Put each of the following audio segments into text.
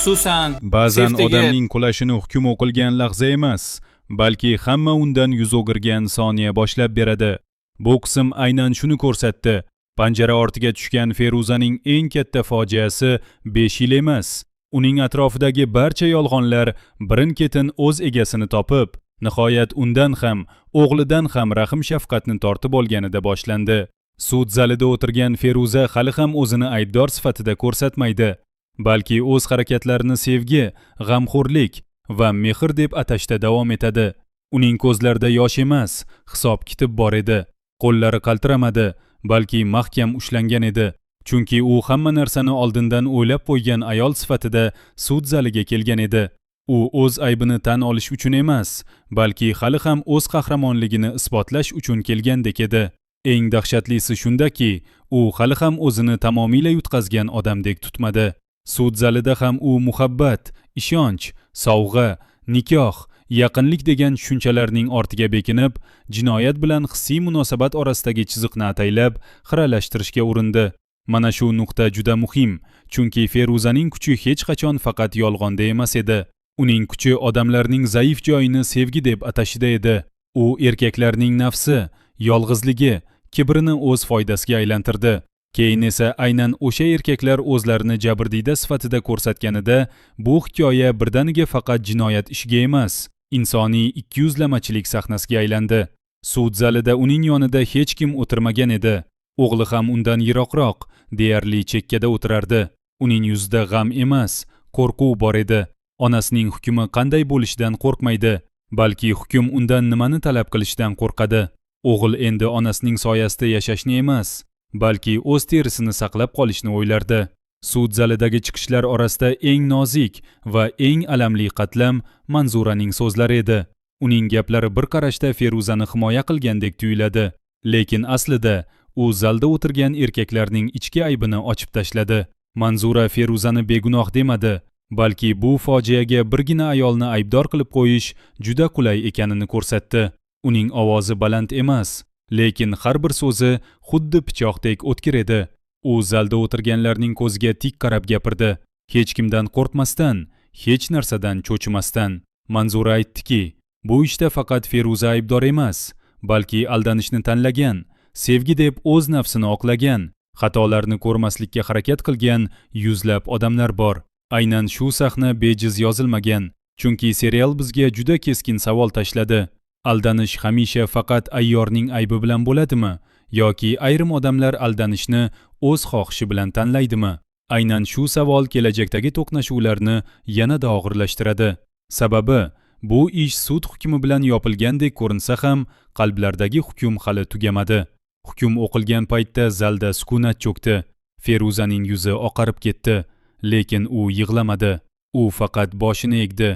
Xususan, Ba'zan seyfdagi odamning qulashini hukm o'qilgan lahza emas, balki hamma undan yuz o'girgan soniya boshlab beradi. Bu qism aynan shuni ko'rsatdi. Panjara ortiga tushgan Feruzaning eng katta fojiasi 5 yil emas. Uning atrofidagi barcha yolg'onlar birin-ketin o'z egasini topib, nihoyat undan ham, o'g'lidan ham rahm-shafqatni tortib olganida boshlandi. Sud zalida o'tirgan Feruza hali ham o'zini aybdor sifatida ko'rsatmaydi, balki o'z harakatlarini sevgi, g'amxo'rlik va mehr deb atashda davom etadi. Uning ko'zlarida yosh emas, hisob-kitob bor edi. Qo'llari qaltiramadi, balki mahkam ushlangan edi. Chunki u hamma narsani oldindan o'ylab qo'ygan ayol sifatida sud zaliga kelgan edi. U o'z aybini tan olish uchun emas, balki hali ham o'z qahramonligini isbotlash uchun kelgandek edi. Eng dahshatlisi shundaki, u hali ham o'zini tamomila yutqazgan odamdek tutmadi. Sud zalida ham u muhabbat, ishonch, sovg'a, nikoh, yaqinlik degan tushunchalarning ortiga bekinib, jinoyat bilan hissiy munosabat orasidagi chiziqni ataylab xiralashtirishga urindi. Mana shu nuqta juda muhim, chunki Feruzaning kuchi hech qachon faqat yolg'onda emas edi. Uning kuchi odamlarning zaif joyini sevgi deb atashida edi. U erkaklarning nafsi, yolg'izligi, kibrini o'z foydasiga aylantirdi. Keyin esa aynan o'sha erkaklar o'zlarini jabrdiyda sifatida ko'rsatganida bu hikoya birdaniga faqat jinoyat ishiga emas, insoniy ikkiyuzlamachilik sahnasiga aylandi. Sud zalida uning yonida hech kim o'tirmagan edi. O'g'li ham undan yiroqroq, deyarli chekkada o'tirardi. Uning yuzida g'am emas, qo'rquv bor edi. Onasining hukmi qanday bo'lishidan qo'rqmaydi, balki hukm undan nimani talab qilishidan qo'rqadi. O'g'il endi onasining soyasida yashashni emas, balki o'z terisini saqlab qolishni o'ylardi. Sud zalidagi chiqishlar orasida eng nozik va eng alamli qatlam Manzuraning so'zlari edi. Uning gaplari bir qarashda Feruzani himoya qilgandek tuyuladi, lekin aslida u zalda o'tirgan erkaklarning ichki aybini ochib tashladi. Manzura Feruzani begunoh demadi, balki bu fojiaga birgina ayolni aybdor qilib qo'yish juda qulay ekanini ko'rsatdi. Uning ovozi baland emas, lekin har bir so'zi xuddi pichoqdek o'tkir edi. U zalda o'tirganlarning ko'ziga tik qarab gapirdi. Hech kimdan qo'rqmasdan, hech narsadan cho'chimasdan. Manzura aytdiki, bu ishda faqat Feruza aybdor emas, balki aldanishni tanlagan, sevgi deb o'z nafsini oqlagan, xatolarni ko'rmaslikka harakat qilgan yuzlab odamlar bor. Aynan shu sahna bejiz yozilmagan, chunki serial bizga juda keskin savol tashladi. Aldanish hamisha faqat ayyorning aybi bilan bo'ladimi yoki ayrim odamlar aldanishni o'z xohishi bilan tanlaydimi? Aynan shu savol kelajakdagi to'qnashuvlarni yanada og'irlashtiradi. Sababi, bu ish sud hukmi bilan yopilgandek ko'rinsa ham, qalblardagi hukm hali tugamadi. Hukm o'qilgan paytda zalda sukunat cho'kdi. Feruzaning yuzi oqarib ketdi, lekin u yig'lamadi. U faqat boshini egdi.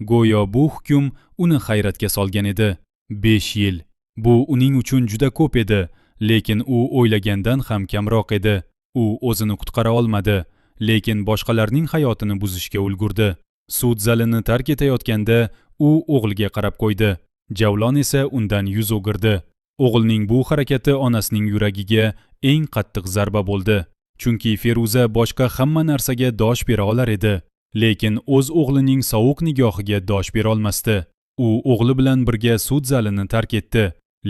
Go'yo bu hukm uni hayratga solgan edi. 5 yil. Bu uning uchun juda ko'p edi, lekin u o'ylagandan ham kamroq edi. U o'zini qutqara olmadi, lekin boshqalarning hayotini buzishga ulgurdi. Sud zalini tark etayotganda u o'g'liga qarab qo'ydi. Javlon esa undan yuz o'girdi. O'g'ilning bu harakati onasining yuragiga eng qattiq zarba bo'ldi. Chunki Feruza boshqa hamma narsaga dosh bera olar edi, lekin o'z o'g'lining sovuq nigohiga dosh bera olmasdi. U o'g'li bilan birga sud zalini tark etdi,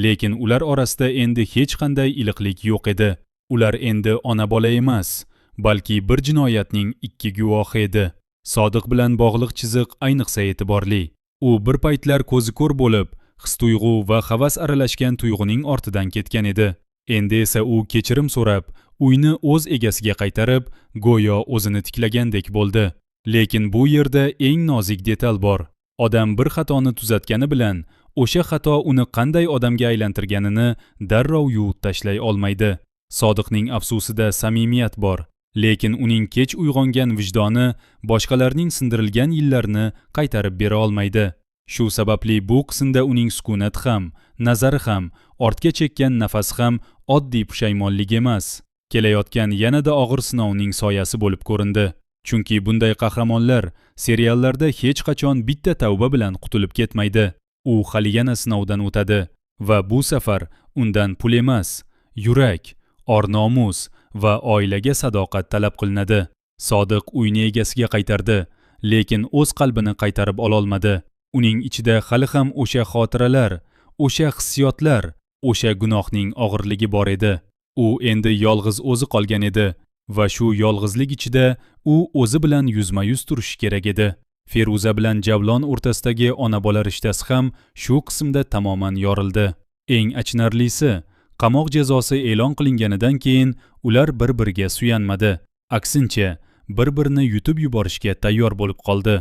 lekin ular orasida endi hech qanday iliqlik yo'q edi. Ular endi ona-bola emas, balki bir jinoyatning ikki guvohi edi. Sodiq bilan bog'liq chiziq ayniqsa e'tiborli. U bir paytlar ko'zi ko'r bo'lib, his-tuyg'u va havas aralashgan tuyg'uning ortidan ketgan edi. Endi esa u kechirim so'rab, uyni o'z egasiga qaytarib, go'yo o'zini tiklagandek bo'ldi. Lekin bu yerda eng nozik detal bor. Odam bir xatoni tuzatgani bilan o'sha xato uni qanday odamga aylantirganini darrov yuvib tashlay olmaydi. Sodiqning afsusida samimiyat bor, lekin uning kech uyg'ongan vijdoni boshqalarning sindirilgan yillarini qaytarib bera olmaydi. Shu sababli bu qismda uning sukunati ham, nazari ham, ortga chekkan nafasi ham oddiy pushaymonlik emas, kelayotgan yanada og'ir sinovning soyasi bo'lib ko'rindi. Chunki bunday qahramonlar seriallarda hech qachon bitta tavba bilan qutulib ketmaydi. U hali yana sinovdan o'tadi va bu safar undan pul emas, yurak, or-nomus va oilaga sadoqat talab qilinadi. Sodiq uyni egasiga qaytardi, Lekin o'z qalbini qaytarib ololmadi. Uning ichida hali ham o'sha xotiralar, o'sha hissiyotlar, o'sha gunohning og'irligi bor edi. U endi yolg'iz o'zi qolgan edi va shu yolg'izlik ichida u o'zi bilan yuzma-yuz turishi kerak edi. Feruza bilan Javlon o'rtasidagi ona-bola rishtasi ham shu qismda tamoman yorildi. Eng achinarlisi, qamoq jazosi e'lon qilinganidan keyin ular bir-biriga suyanmadi. Aksincha, bir-birini yutib yuborishga tayyor bo'lib qoldi.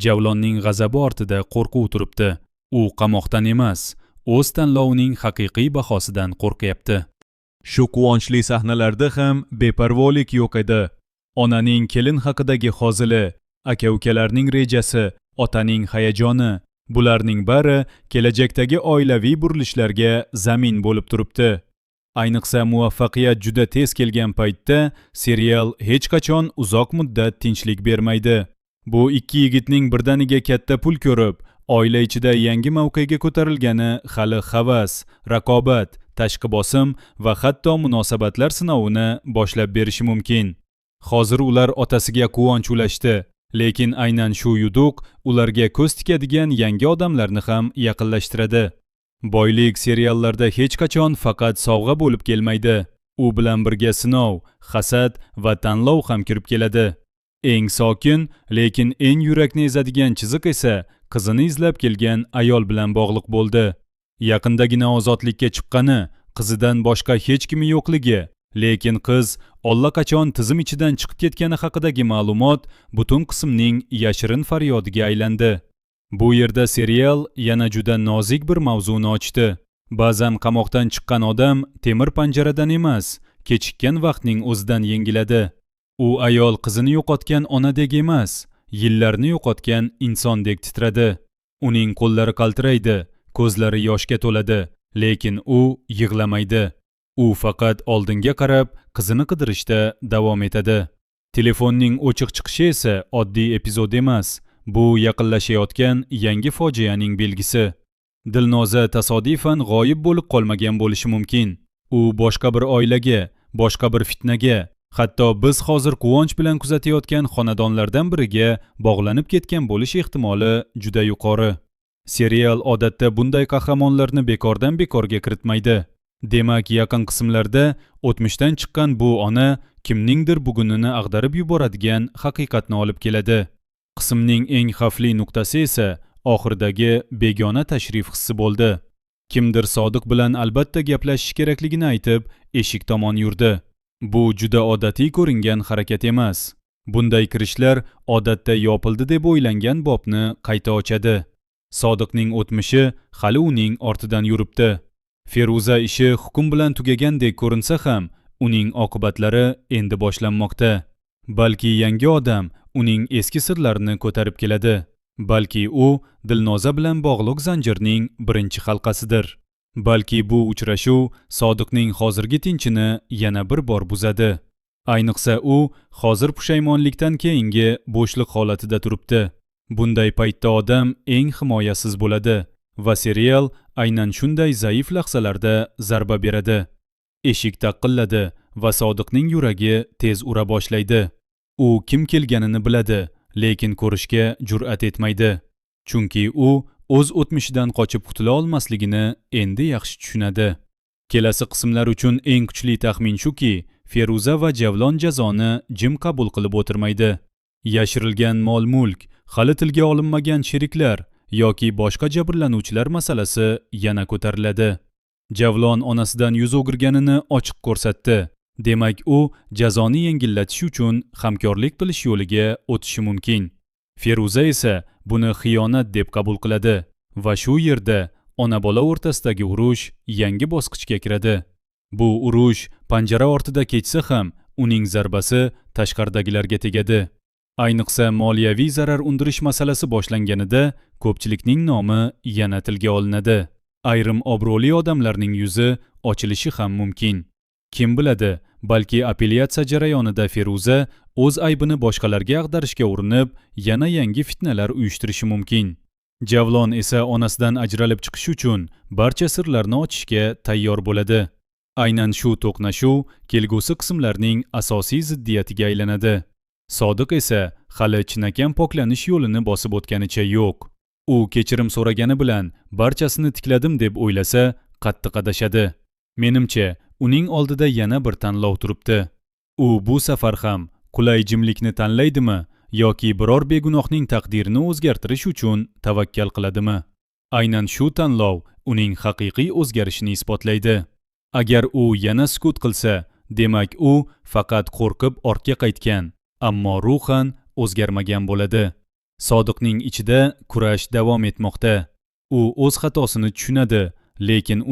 Javlonning g'azabi ortida qo'rquv turibdi. U qamoqdan emas, o'z tanlovining haqiqiy bahosidan qo'rqyapti. Shu quvonchli sahnalarda ham beparvolik yo'q edi. Onaning kelin haqidagi hozili, aka-ukalarning rejasi, otaning hayajoni, bularning bari kelajakdagi oilaviy burilishlarga zamin bo'lib turibdi. Ayniqsa muvaffaqiyat juda tez kelgan paytda serial hech qachon uzoq muddat tinchlik bermaydi. Bu ikki yigitning birdaniga katta pul ko'rib, oila ichida yangi mavqega ko'tarilgani hali havas, raqobat, tashqi bosim va hatto munosabatlar sinovini boshlab berishi mumkin. Hozir ular otasiga quvonch ulashdi, lekin aynan shu yutuq ularga ko'z tikadigan yangi odamlarni ham yaqinlashtiradi. Boylik seriallarda hech qachon faqat sovg'a bo'lib kelmaydi. U bilan birga sinov, hasad va tanlov ham kirib keladi. Eng sokin, lekin eng yurakni ezadigan chiziq esa qizini izlab kelgan ayol bilan bog'liq bo'ldi. Yaqindagina ozodlikka chiqqani, qizidan boshqa hech kimi yo'qligi, lekin qiz allaqachon tizim ichidan chiqib ketgani haqidagi ma'lumot butun qismning yashirin faryodiga aylandi. Bu yerda serial yana juda nozik bir mavzuni ochdi. Ba'zan qamoqdan chiqqan odam temir panjaradan emas, kechikkan vaqtning o'zidan yengiladi. U ayol qizini yo'qotgan onadek emas, yillarni yo'qotgan insondek titradi. Uning qo'llari qaltiraydi, ko'zlari yoshga to'ladi, lekin u yig'lamaydi. U faqat oldinga qarab, qizini qidirishda davom etadi. Telefonning o'chiq chiqishi esa oddiy epizod emas. Bu yaqinlashayotgan yangi fojianing belgisi. Dilnoza tasodifan g'oyib bo'lib qolmagan bo'lishi mumkin. U boshqa bir oilaga, boshqa bir fitnaga, hatto biz hozir quvonch bilan kuzatayotgan xonadonlardan biriga bog'lanib ketgan bo'lish ehtimoli juda yuqori. Serial odatda bunday qahramonlarni bekordan bekorga kiritmaydi. Demak, yaqin qismlarda o'tmishdan chiqqan bu ona kimningdir bugunini ag'darib yuboradigan haqiqatni olib keladi. Qismning eng xavfli nuqtasi esa oxiridagi begona tashrif hissi bo'ldi. Kimdir Sodiq bilan albatta gaplashish kerakligini aytib, eshik tomon yurdi. Bu juda odatiy ko'ringan harakat emas. Bunday kirishlar odatda yopildi deb o'ylangan bobni qayta ochadi. Sodiqning o'tmishi hali uning ortidan yuribdi. Feruza ishi hukm bilan tugagandek ko'rinsa ham, uning oqibatlari endi boshlanmoqda. Balki yangi odam uning eski sirlarini ko'tarib keladi. Balki u Dilnoza bilan bog'liq zanjirning birinchi halqasidir. Balki bu uchrashuv Sodiqning hozirgi tinchini yana bir bor buzadi. Ayniqsa u hozir pushaymonlikdan keyingi bo'shliq holatida turibdi. Bunday paytda odam eng himoyasiz bo'ladi va serial aynan shunday zaif lahzalarda zarba beradi. Eshik taqilladi va Sodiqning yuragi tez ura boshlaydi. U kim kelganini biladi, lekin ko'rishga jur'at etmaydi. Chunki u o'z o'tmishidan qochib qutula olmasligini endi yaxshi tushunadi. Kelasi qismlar uchun eng kuchli taxmin shuki, Feruza va Javlon jazoni jim qabul qilib o'tirmaydi. Yashirilgan mol-mulk, hali tilga olinmagan sheriklar yoki boshqa jabrlanuvchilar masalasi yana ko'tariladi. Javlon onasidan yuz o'girganini ochiq ko'rsatdi. Demak, u jazoni yengillatish uchun hamkorlik qilish yo'liga o'tishi mumkin. Feruza esa buni xiyonat deb qabul qiladi va shu yerda ona-bola o'rtasidagi urush yangi bosqichga kiradi. Bu urush panjara ortida kechsa ham, uning zarbasi tashqaridagilarga tegadi. Ayniqsa moliyaviy zarar undirish masalasi boshlanganida ko'pchilikning nomi yana tilga olinadi. Ayrim obro'li odamlarning yuzi ochilishi ham mumkin. Kim biladi, balki apellyatsiya jarayonida Feruza o'z aybini boshqalarga ag'darishga urinib, yana yangi fitnalar uyushtirishi mumkin. Javlon esa onasidan ajralib chiqish uchun barcha sirlarni ochishga tayyor bo'ladi. Aynan shu to'qnashuv kelgusi qismlarning asosiy ziddiyatiga aylanadi. Sodiq esa hali chinakam poklanish yo'lini bosib o'tganicha yo'q. U kechirim so'ragani bilan barchasini tikladim deb o'ylasa, qattiq adashadi. Menimcha, uning oldida yana bir tanlov turibdi. U bu safar ham qulay jimlikni tanlaydimi yoki biror begunohning taqdirini o'zgartirish uchun tavakkal qiladimi? Aynan shu tanlov uning haqiqiy o'zgarishini isbotlaydi. Agar u yana sukut qilsa, demak u faqat qo'rqib ortga qaytgan, ammo ruhan o'zgarmagan bo'ladi. Sodiqning ichida kurash davom etmoqda. U o'z xatosini tushunadi, lekin